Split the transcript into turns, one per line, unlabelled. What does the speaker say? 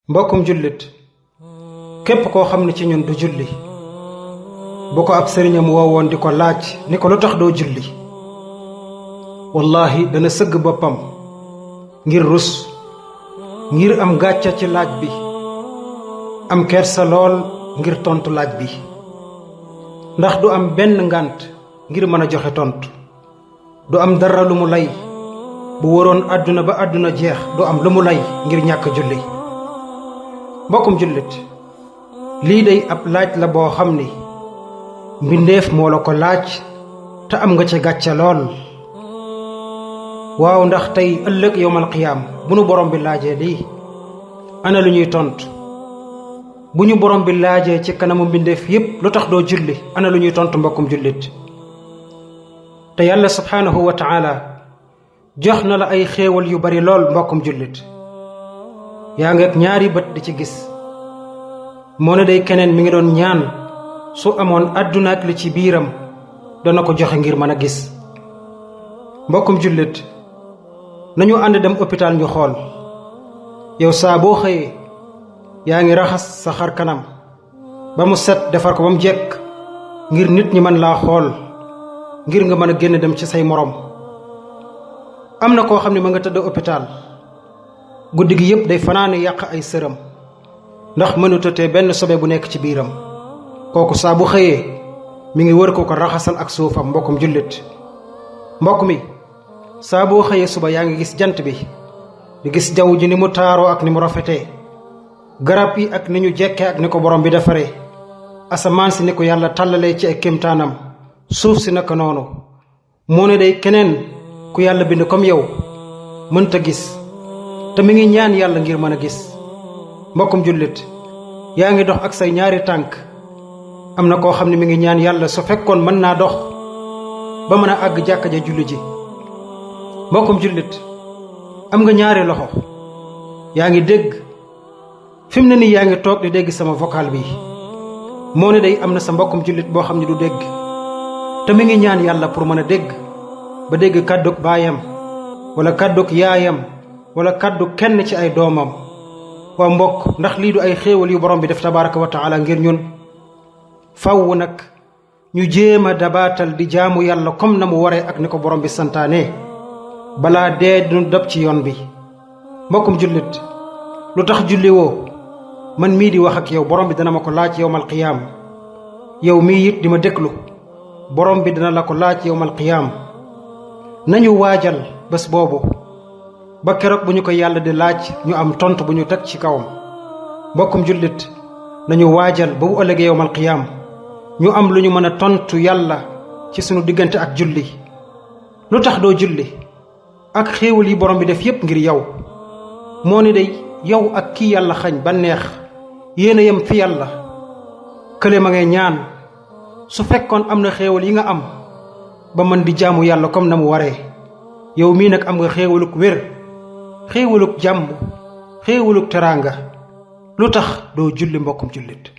mbokkum jullit képp koo xam ne ci ñun du julli bu ko ab sëriñam woowoon di ko laaj ni ko lu tax doo julli wallahi dana sëgg boppam ngir rus ngir am gàcca ci laaj bi am kersa lool ngir tontu laaj bi ndax du am benn ngànt ngir mën a joxe tontu du am dara lu mu lay bu waroon àdduna ba àdduna jeex du am lu mu lay ngir ñàkk julli mbokkum jullit lii day ab laaj la boo xam ni mbindeef moo la ko laaj te am nga ci gàcce lool waaw ndax tey ëllëg yowmal qiyaam bu nu borom bi laajee lii ana lu ñuy tontu bu ñu borom bi laajee ci kanamu mbindeef yépp lu tax doo julli ana lu ñuy tontu mbokkum jullit te yàlla subhaanahu wa taala jox na la ay xéewal yu bari lool mbokkum jullit yaa ngi ak ñaari bët di ci gis moo ne day keneen mi ngi doon ñaan su amoon àdduna ak li ci biiram dana ko joxe ngir mën a gis mbokkum jullit nañu ànd dem hôpital ñu xool yow saa boo xëyee yaa ngi raxas sa xar kanam ba mu set defar ko ba mu jekk ngir nit ñi mën laa xool ngir nga mën a génn dem ci say morom am na koo xam ne ma nga tëdd hôpital guddi gi yépp day fanaane yàq ay sëram ndax mënutatee benn sobe bu nekk ci biiram kooku saa bu xëyee mi ngi wër ko raxasal ak suufam mbokkum jullit mbokk mi saa boo xëyee suba yaa ngi gis jant bi di gis jaww ji ni mu taaroo ak ni mu rafetee garab yi ak ni ñu jekkee ak ni ko borom bi defaree asamaan si ni ko yàlla tàllalee ci ay kéemtaanam suuf si naka noonu moo ne day keneen ku yàlla bind comme yow mënta gis te mi ngi ñaan yàlla ngir mën a gis mbokkum jullit yaa ngi dox ak say ñaari tànk am na koo xam ne mi ngi ñaan yàlla su fekkoon mën naa dox ba mën a àgg jàkka ja julli ji mbokkum jullit am nga ñaari loxo yaa ngi dégg fi mu ne nii yaa ngi toog di dégg sama vocal bi moo ne day am na sa mbokkum jullit boo xam ne du dégg te mi ngi ñaan yàlla pour mën a dégg ba dégg kàddug baayam wala kàddug yaayam wala kàddu kenn ci ay doomam waa mbokk ndax lii du ay xéewal yu borom bi def tabaraka wa taala ngir ñun faww nag ñu jéem a dabaatal di jaamu yàlla comme na mu waree ak ni ko borom bi santaane balaa dee du dab ci yoon bi mbokkum jullit lu tax julli woo man mii di wax ak yow borom bi dana ma ko laaj yowmal qiyaam yow mii it di ma déglu borom bi dana la ko laaj yowmal qiyaam nañu waajal bés boobu ba keroog bu ñu ko yàlla di laaj ñu am tontu bu ñu teg ci kawam mbokkum jullit nañu waajal ba bu ëllëgee yowmal qiyaam ñu am lu ñu mën a tontu yàlla ci sunu diggante ak julli lu tax doo julli ak xéewal yi borom bi def yépp ngir yow moo ni day yow ak kii yàlla xañ ba neex yéen a yem fi yàlla kële ma ngay ñaan su fekkoon am na xéewal yi nga am ba mën di jaamu yàlla comme na mu waree yow mii nag am nga xéewaluk wér xéewaluk jàmm xéewaluk teraanga lu tax doo julli mbokkum jullit